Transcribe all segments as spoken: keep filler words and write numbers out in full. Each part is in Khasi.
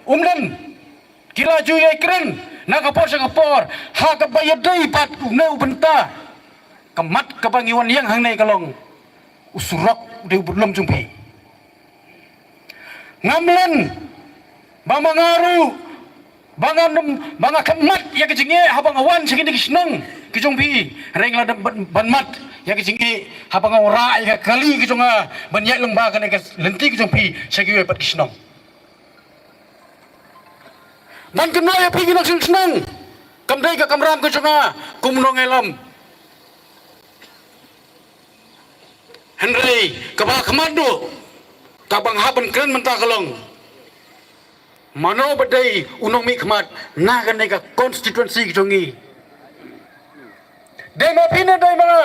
Umden ki la ju ïai kren na ka por sha ka por, ha kaba ïadei bad une u bynta. Ka mat kaba ngi wan ïeng hangne ka long u surok u dei u budlum jong phi. Ngam len ba ma nga ruh ba nga nym, ba nga khmat ïa ka jingeh haba nga wan sha kine ki shnong ki jong phi. Hynrei nga la dep ban, ban mat ïa ka jingeh haba nga wanrah ïa ka kali ka jong nga ban ïaid lyngba kane ka lynti ka jong phi sha kiwei pat ki shnong. Ban kynnoh ïa phi ki nongshong shnong, kam dei ka kamram ka jong nga kum u nongïalam. Hynrei kaba khmat duh, kaba nga hap ban kren mynta ka long, mano ba dei u nongmihkhmat na kane ka constituency ka jong ngi? Dei ma phi ne dei ma nga?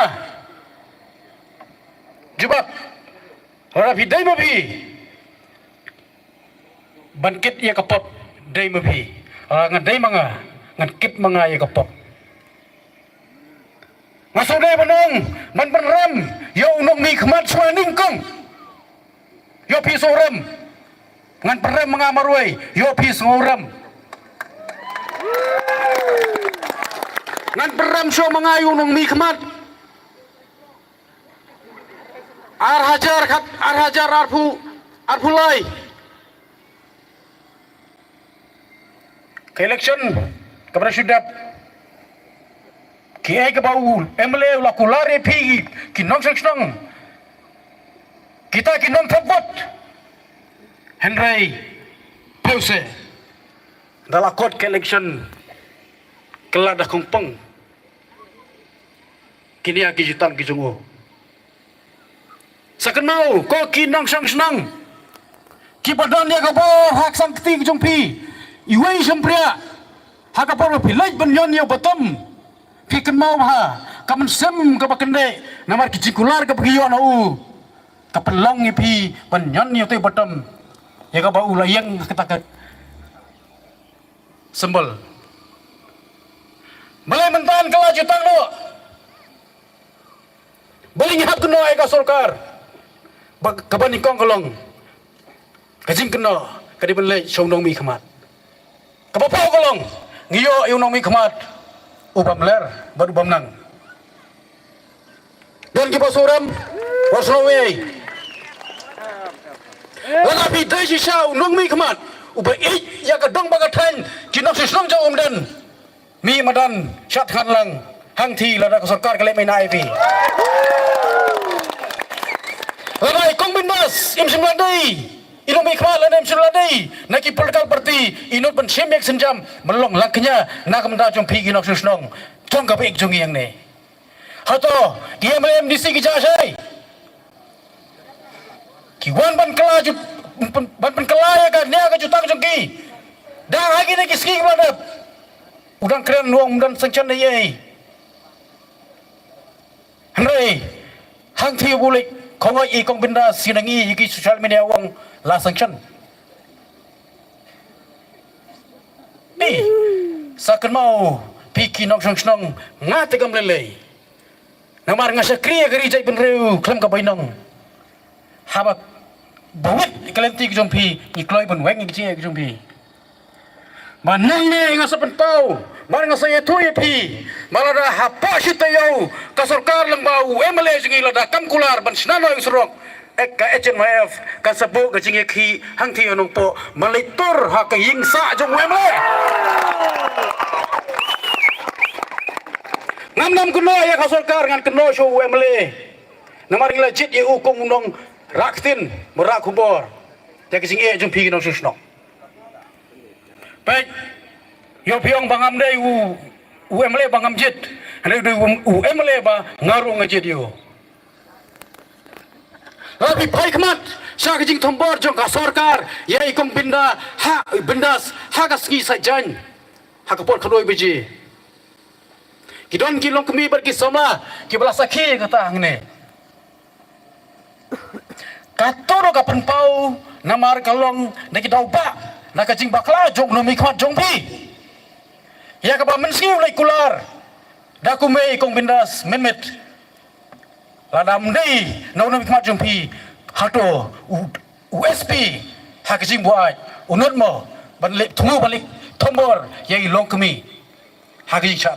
Jubab. Lada phi dei ma phi, ban kit ïa ka pop, dei ma phi. Lada nga dei ma nga, ngan kit ma nga ïa ka pop. Nga shu dei ban ong, ban pynrem ïa u nongmihkhmat shuwa nyngkong. Ïoh phi sngewrem. Ngan pynrem ma nga marwei, ïoh phi sngewrem. Ngan pynrem shuwa ma nga ïa u nongmihkhmat. Ar hajar khat, ar hajar arphew, arphew lai. Ka election kaba la shu dep, kiei kaba u M L A u la kular ïa phi ki nongshong shnong, kita ki nongthep vote. Hynrei phi u se da la kot ka election, ka la da kongpong kine ki jutang ki jong u. Sa kynmaw ko ki nongshong shnong kiba don ïa ka bor ha ka sangkti ka jong phi, iwei shympriah ha ka por ba phi leit ban ñion ïa u bottom. Phi kynmaw bha ka mynsiem kaba kyndit namar ki jingkular kaba ki ïoh na u, ka pynlong ïa phi ban ñion ïa u bottom, ïa kaba u la ïeng kata ka symbol. Balei mynta ka la jutang noh? Balei ngi hap kynnoh ïa ka sorkar? Ba kaba nyngkong ka long ka jingkynnoh ka dei ban leit sha u nongmihkhmat. Kaba paw ka long ngi ïoh ïa u nongmihkhmat u bym ler bad u bym nang. Don kiba sngewrem, wat sngewrem. Lada phi dei shisha u nongmihkhmat uba ïeit ïa ka dong bad ka thaiñ ki nongshong shnong jong Umden, mih madan shad thngan lang hangthie lada ka sorkar ka leh maïnai ïa phi. Lada i Kong Bindas im shym la dei i nongmihkhmat lane im shym la dei na ki political party, i nud ban shim ïa ka sienjam ban long langkñia na ka bynta jong phi ki nongshong shnong jong ka baieit jong ngi hangne. Hato ki M L A M D C ki jah shai? Ki wan ban kylla ju, ban, ban pynkylla ïa ka nia ka jutang jong ki. Dang ha kine ki sngi kiba la dep u dang kren u ong ym don sanction ei ei. Hynrei hangthie u leit khawai i Kong Bindas sha ngi ïa ki social media u ong la sanction. Phi sa kynmaw phi ki nongshong shnong, nga te kam lei lei. Namar nga shakri ïa ka ri jaitbynriew khlem ka bainong. Haba bawit ka lynti ka jong phi ngi kloi ban weng ïa ka jingeh ka jong phi. Ba nangne nga sa pynpaw, ba nga sa ïathuh ïa phi, ba lada hapoh shi taïew ka sorkar lyngba u M L A jong ngi lada kam kular ban shna noh ïa u surok, eh, ka H N Y F kan sa buh ka jingïakhih hangthie ha Nongpoh, ban leit tur ha ka ïing sah jong u M L A. Ngam dang kynnoh ïa ka sorkar, ngan kynnoh sha u M L A. Namar ngi la jied ïa u kum u nongrah ktien, ba rah khubor ïa ka jingeh jong phi ki nongshong shnong. Peit, ïoh phi ong ba ngam dei u, u M L A ba ngam jied. Hynrei u dei u, u M L A ba nga ruh nga jied ïa u. La phi phai khmat sha ka jingthombor jong ka sorkar ïa i Kong Binda ha, Bindas ha ka sngi Saitjaiñ ha ka por khatwei baje. Ki don ki longkmie bad ki samla kiba la sakhi kata hangne. Kato ruh ka pynpaw namar ka long da ki daw ba na ka jingbakla jong u nongmihkhmat jong phi. Ïa kaba mynsngi u leit kular da kumne i Kong Bindas mynmiet. Lada ym dei na u nongmihkhmat jong phi, hato u, u S P ha ka jingbuaid u nud mo? ban leh thmu ban leh thombor ïa i longkmie ha ka jingshah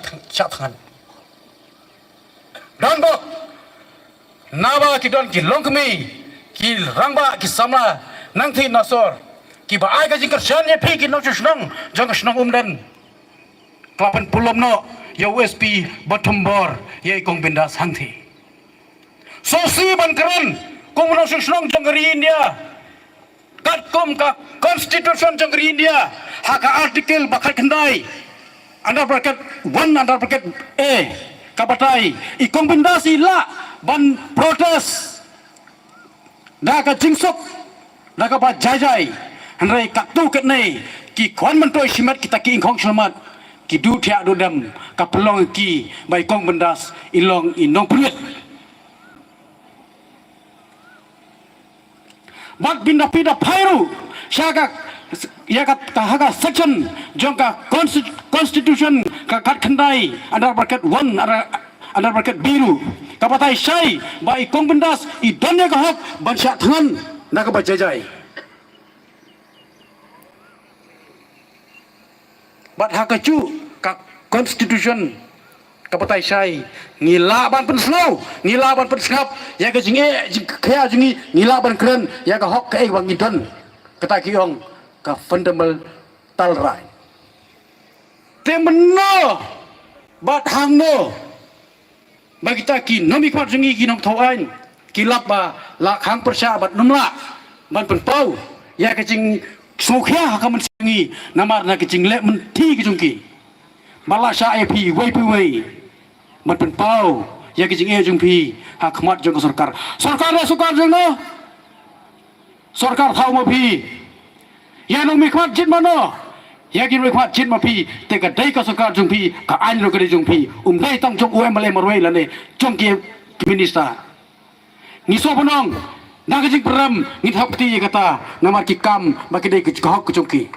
thngan. Don bok naba ki don ki longkmie, ki rangbah, ki samla nangthie nasor kiba ai ka jingkyrshan ïa phi ki nongshong shnong jong ka shnong Umden. Khlem pynpulom noh ïa u S P ba thombor ïa i Kong Bindas hangthie. Sngewsih ban kren kum u nongshong shnong jong ka ri India. Katkum ka Constitution jong ka ri India, ha ka article ba khatkhyndai, under bracket one, under bracket A, ka batai i Kong Bindas i lah ban protest da ka jingsuk, da kaba jai jai. Hynrei katto katne ki khwan myntoi shimet kita ki ingkhong shyllmat, ki duh thiah duh dem, ka pynlong ki ba i Kong Bindas i long i nongpynïaid. Bad phi da phi da phai ruh sha ka, ïa ka, ka ha ka section jong ka consti-, constitution ka khatkhyndai under bracket one, under, under bracket B ruh, ka batai shai ba i Kong Bindas i don ïa ka hok ban shah thngan da kaba jai jai. Bad ha kajuh ka constitution ka batai shai, ngi lah ban pynsngew, ngi lah ban pynsngap ïa ka jingeh jingkhia jong ngi, ngi lah ban kren ïa ka hok kaei ba ngi don, kata ki ong ka fundamental right. Te mynno bad hangno ba kita ki nongmihkhmat jong ngi, ki nongthaw aiñ, ki lap ba la khang pyrshah bad ym lah ban pynpaw ïa ka jingsngewkhia ha ka mynsiem jong ngi namar na ka jingleh mynthi ka jong ki. Ba la shah ïa phi iwei pa iwei ban pynpaw ïa ka jingeh jong phi ha khmat jong ka sorkar. Sorkar, sorkar jong no? Sorkar thaw ma phi. Ïa nongmihkhmat jied mano? Ïa ki nongmihkhmat jied ma phi. Te ka dei ka sorkar jong phi, ka aiñ ruh ka dei jong phi. Um dei tang jong u M L A marwei lane jong ki, ki minister. Ngi sngewbha ban ong, na ka jingpyrem ngin hap kti ïa kata namar ki kam ba ki dei ka hok ka jong ki.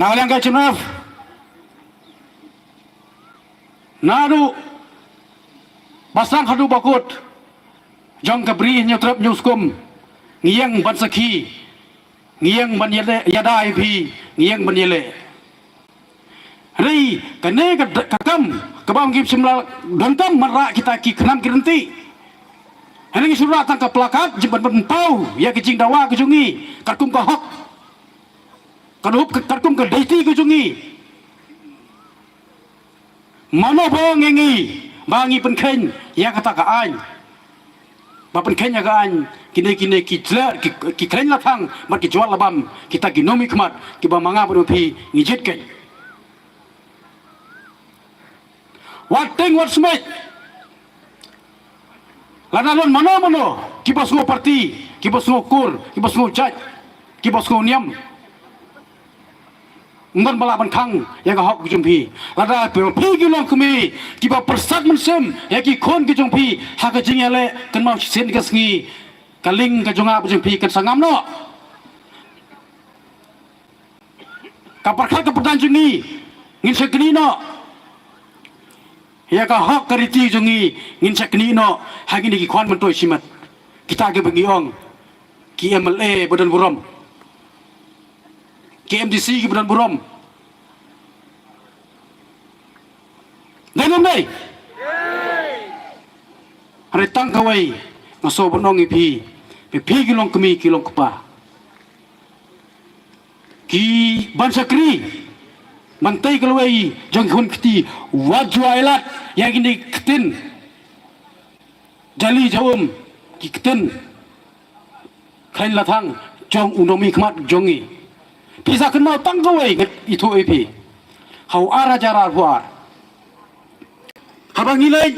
Na ka liang ka jingmut Naduh ba sdang haduh ba kut jong ka Bri Hynñiewtrep Hynñiewskum, ngi ïeng ban sakhi, ngi ïeng ban ïada, ïada ïa phi, ngi ïeng ban ïaleh. Hynrei kane ka, ka kam kaba ngim shym la donkam ban rah kita ki khnam ki rynti. Hynrei ngi shu rah tang ka plakat jingban pynpaw ïa ka jingdawa ka jong ngi katkum ka hok, katkum ka, katkum ka duty ka jong ngi. Mano ba ong ïa ngi ba ngi pynkheiñ ïa kata ka aiñ? Ba pynkheiñ ïa ka aiñ, kine, kine ki jla, ki, ki khleiñ lathang bad ki jwat labam, kita ki nongmihkhmat kiba ma nga bad ma phi ngi jied keiñ. Wat tieng wat smiej. Lada don mano mano kiba sngew party, kiba sngew kur, kiba sngew jait, kiba sngew niam, ym don ba lah ban khang ïa ka hok ka jong phi. Lada phi, phi ki longkmie kiba pyrsad mynsiem ïa ki khun ki jong phi ha ka jingïaleh, kynmaw shisien ka sngi ka lieng ka jong nga bad jong phi kan sa ngam noh. Ka pyrkhat ka pyrdan jong ngi ngin sa knieh noh. Ïa ka hok ka riti jong ngi ngin sa knieh noh ha kine ki khwan myntoi shimet. Kita kiba ngi ong ki M L A ba don burom, ki M D C kiba don burom. Dei ne ym dei? Hynrei tang kawei nga sngewbha ban ong ïa phi, phi, phi ki longkmie ki longkpa, ki ban shakri ban tei ka lawei jong ki khun kti, wat ju ailad ïa kine ki ktien jali jaum, ki ktien khlaiñ lathang jong u nongmihkhmat jong ngi. Phi sa kynmaw tang kawei, nga ithuh ïa phi, ha u ar hajar arphew ar, haba ngi leit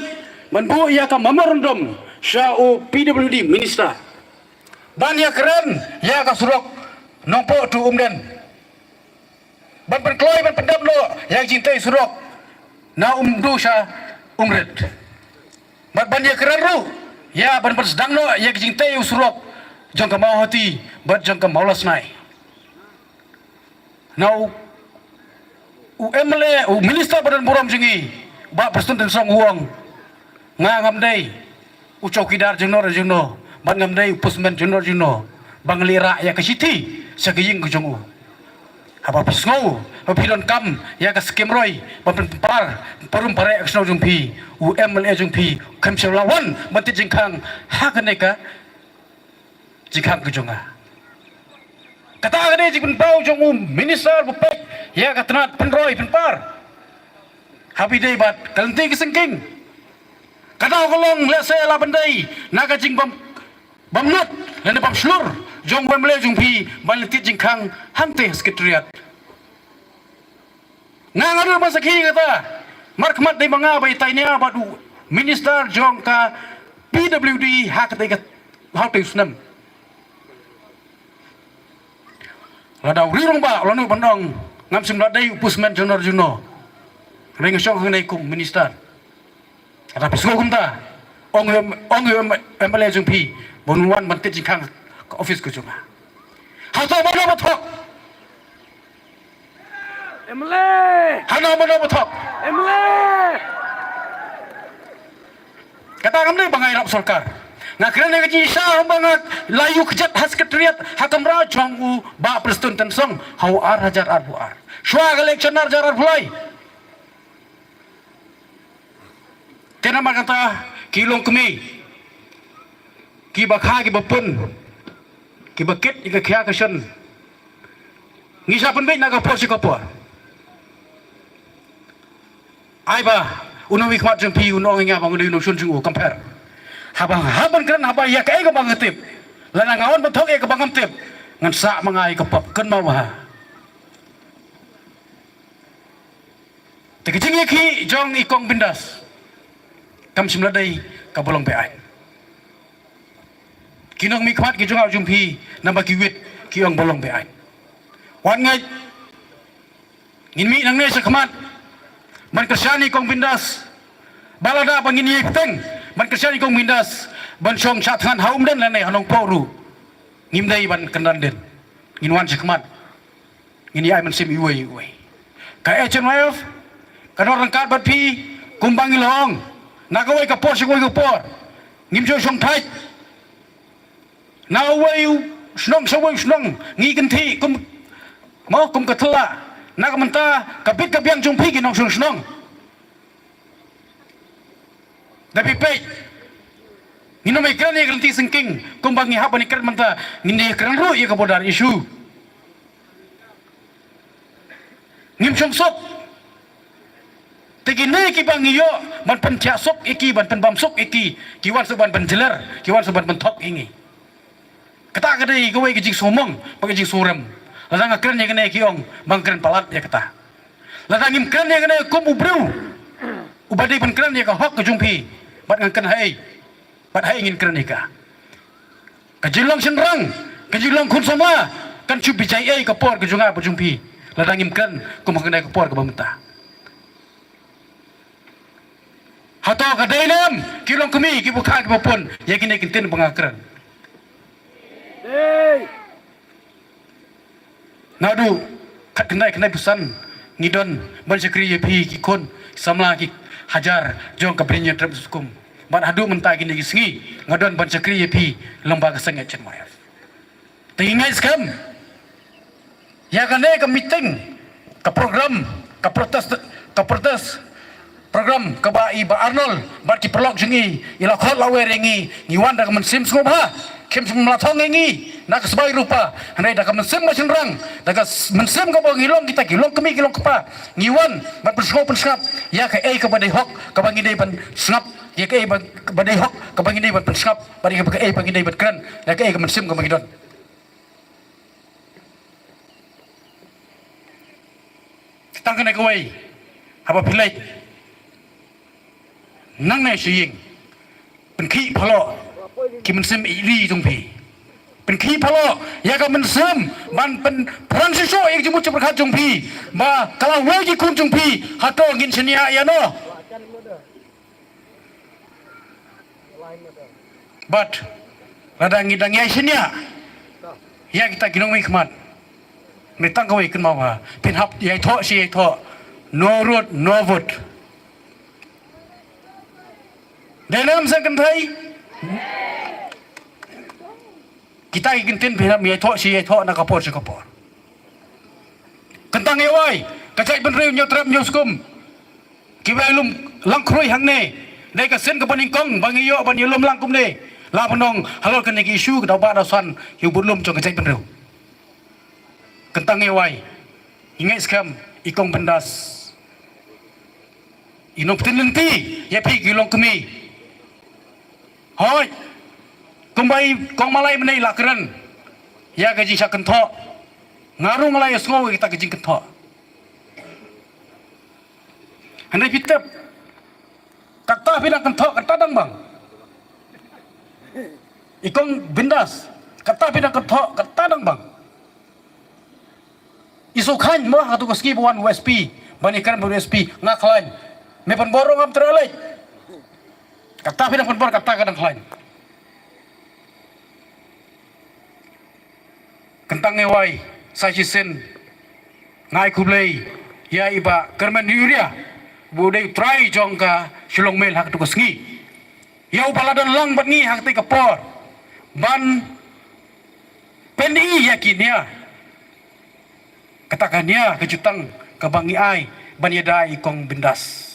ban buh ïa ka memorandum sha u P W D minister ban ïakren ïa ka surok Nongpoh to Umden, ban pynkloi ban pyndep noh ïa ka jingtei surok na Umdo sha Umrit, bad ban ïakren ruh ïa ban pynsdang noh ïa ka jingtei u surok jong ka Mawhati bad jong ka Mawlasnai. Na u, u M L A, u minister ba don burom jong ngi, Bah Prestone Tynsong, u ong, nga ngam dei u chowkidar jongno re jongno, Bad ngam dei u postman jong no jong no ba ngi leit rah ïa ka shithi sha ka ïing ka jong u. Haba phi sngew ba phi donkam ïa ka skim roi ban pynpar parum pareh ka shnong jong phi, u M L A jong phi kam shym la wan ban tied jingkhang ha kane ka jingkhang ka jong nga. Kata ka dei jingpynpaw jong u minister ba peit ïa ka tnat pynroi pynpar. Haba ïadei bad ka lynti ka syngkien, ka daw ka long lehse la ban dei na ka jingbym bym nud lane bym shlur jong u M L A jong phi ban leit tied jingkhang hangtei ha Secretariat. Nga nga dur ban sakhi kata. Markhmat dei ma nga ba ïa tai nia bad u minister jong ka P W D ha katei ka hangtei u snem. Lada u ri rong ba u la nud ban ong ngam shym la dei u postman jong no jong no. Nga dei nga shong hangne kum minister. Kata phi sngew kumta, ong ïa u M-, ong ïa u M-, M L A jong phi ba un wan ban tied jingkhang ka office ka jong nga. Hato mano ba thok? M L A. Hano mano ba thok? M L A. Kata ngam dei ba nga ïarap sorkar. Nga kren ïa ka jingshisha haba nga la ïuh kjat ha Secretariat ha kamra jong u Bah Prestone Tynsong ha u ar hajar arphew ar. Shuwa ka election ar hajar arphew lai. Te namar kata ki longkmie kiba kha kiba pun, kiba kit ïa ka khia ka shon, ngi sa pynbeit na ka por sha ka por. Ai ba u nongmihkhmat jong phi un ong ïa nga ba nga dei u nongshun jong u, kam pher. Haba hap ban kren haba ïa kaei kaba nga tip, lada nga wan ban thok ïa kaba ngam tip, ngan sah ma nga ïa ka pop, kynmaw bha. Te ka jingïakhih jong i Kong Bindas kam shym la dei kaba long beaiñ. Ki nongmihkhmat ki jong nga jong phi, naba ki wit ki ong ba long beaiñ. Wan ngeit ngin mih nangne shakhmat ban kyrshan ïa i Kong Bindas. Ba lada ba ngin ïai bteng ban kyrshan ïa i Kong Bindas ban shong shah thngan ha Umden lane ha Nongpoh ruh, ngim dei ban kynran dien, ngin wan shakhmat. Ngin ïa ai mynsiem iwei iwei. Ka H N Y F ka don ryngkat bad phi, kumba ngi la ong, na kawei ka por sha kawei ka por. Ngim ju shong thait na uwei u shnong sha uwei u shnong, ngi kynthih kum, mo, kum ka thyllah. Na ka mynta ka bit ka biang jong phi ki nongshong shnong. Da phi peit, ngin ym ïakren ïa ka lynti syngkien kumba ngi hap ban ïakren mynta, ngin ïakren ruh ïa ka border issue. Ngim shong suk. Te kine kiba ngi ïoh ban pynthiah suk ïa ki, ban pynbam suk ïa ki, ki wan suk ban pynjler, ki wan suk ban pynthok ïa ngi. Kata ka dei kawei ka jingsngewmong bad ka jingsngew rem. Lada nga kren ïa kane ki ong ba nga kren palat ïa kata. Lada ngim kren ïa kane kum u briew uba dei ban kren ïa ka hok ka jong phi, bad ngan kren haei, bad haei ngin kren ïa ka. Ka jinglong shynrang, ka jinglong khun samla kan shu bijai ei ka por ka jong nga bad jong phi lada ngim kren kum ha kane ka por kaba mynta. Hato ka dei ne em ki longkmie kiba kha kiba pun ïa kine ki ktien ba nga kren? Dei. Naduh khatkhyndai khyndai phew san ngi don ban shakri ïa phi ki khun samla ki hajar jong ka Bri Hynñiewtrep Skum. Bad haduh mynta kine ki sngi nga don ban shakri ïa phi lyngba ka seng H N Y F. Te ngi ngeit skhem ïa kane ka meeting, ka program, ka protest, ka protest program kaba i Bah Arnold bad ki paralok jong ngi i la khot la wer ïa ngi, ngi wan da ka mynsiem sngewbha. Kim shym la thong ïa ngi na ka sbai rupa, hynrei da ka mynsiem ka shynrang, da ka s-, mynsiem kaba ngi long kita ki longkmie ki longkpa, ngi wan ban pynsngew pynsngap ïa kaei kaba dei hok kaba ngi dei ban sngap, ïa kaei ba, ba dei hok kaba ngi dei ban pynsngap, bad ïa kaei ba ngi dei ban kren, ïa kaei ka mynsiem kaba ngi don. Tang kane kawei, haba phi leit nangne sha ïing, pynkhih phalok ki mynsiem ïeid jong phi. Pynkhih phalok ïa ka mynsiem ban pynphrang shisha ïa ka jingmut jingpyrkhat jong phi ba ka la wei ki khun jong phi, hato ngin shaniah ïa no? Bad lada ngi dang ïai shaniah ïa kita ki nongmihkhmat, mynta kawei kynmaw ba phin hap ïai thoh shi ïai thoh, no road no vote. Dei ne em sha kynthei? Kita ki kyntien phi hap ïai thoh shi ïai thoh na ka por sha ka por. Kyntang ïa wai, ka jaitbynriew Hynñiewtrep Hynñiewskum, kiba lum lang khrui hangne, dei ka sien kaba nyngkong ba ngi ïoh ban ïalum lang kumne. La ban ong halor kane ka issue ka daw ba daw san ïa u bud lum jong ka jaitbynriew. Kyntang ïa wai, i ngeit skhem i kong Bindas i nongpyntip lynti ïa phi ki longkmie. Hooid, kumba i kong Malai mynne i la kren ïa ka jingshah kynthoh, nga ruh nga la ïohsngew ïa kata ka jingkynthoh. Hynrei phi tip, kata phi dang kynthoh kata dang bang. I kong Bindas, kata phi dang kynthoh kata dang bang. I shu khlaiñ mo ha katu ka sngi ba wan u S P, ban ïakren bad u S P, nga khlaiñ. Me pynbor ruh ngam treh leit. Kata phi dang pynbor kata ka dang khlaiñ. Kyntang ïa wai, sa shisien nga ai khublei ïa i Bah Kyrmen Uriah, ba u dei u trai jong ka Shillong Mail ha katu ka sngi. Ïa uba la don lang bad ngi ha katei ka por ban pyni ïa ki nia, kata ka nia ka jutang kaba ngi ai ban ïada ïa i kong Bindas.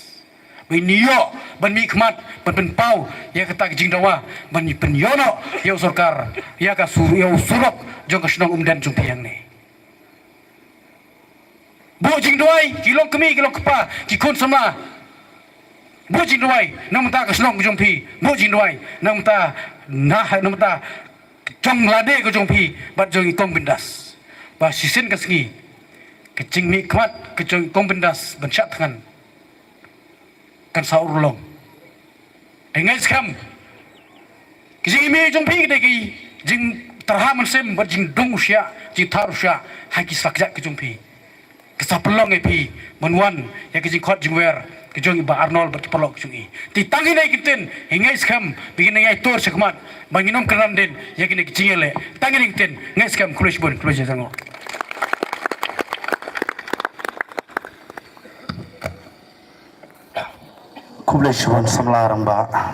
Ba ngin ïoh ban mihkhmat ban pynpaw ïa kata ka jingdawa ban pynïoh noh ïa u sorkar, ïa ka sur, ïa u surok jong ka shnong Umden jong phi hangne. Buh jingduwai ki longkmie ki longkpa ki khun samla. Buh jingduwai na ka bynta ka shnong ka jong phi. Buh jingduwai na ka bynta, na, na ka bynta jong lade ka jong phi bad jong i kong Bindas, ba shisien ka sngi ka jingmihkhmat ka jong i kong Bindas ban shah thngan kan sa urlong. Te ngeit skhem ka jingim jong phi ka dei ka jingtyrha mynsiem bad jingdung u shiah, jingthar u shiah ha ki slak jait ka jong phi. Ka sa pynlong ïa phi ban wan ïa ka jingkhot jingwer ka jong i Bah Arnold bad ki paralok ka jong i. Te tang ïa kine ki kyntien, ngeit skhem ba kin ïai tur shakhmat ba ngin ym kynran dien ïa kine ki jingïaleh. Tang ïa kine ki kyntien, ngeit skhem. Khublei shibun, khublei shibun. Khublei shibun samla rangbah.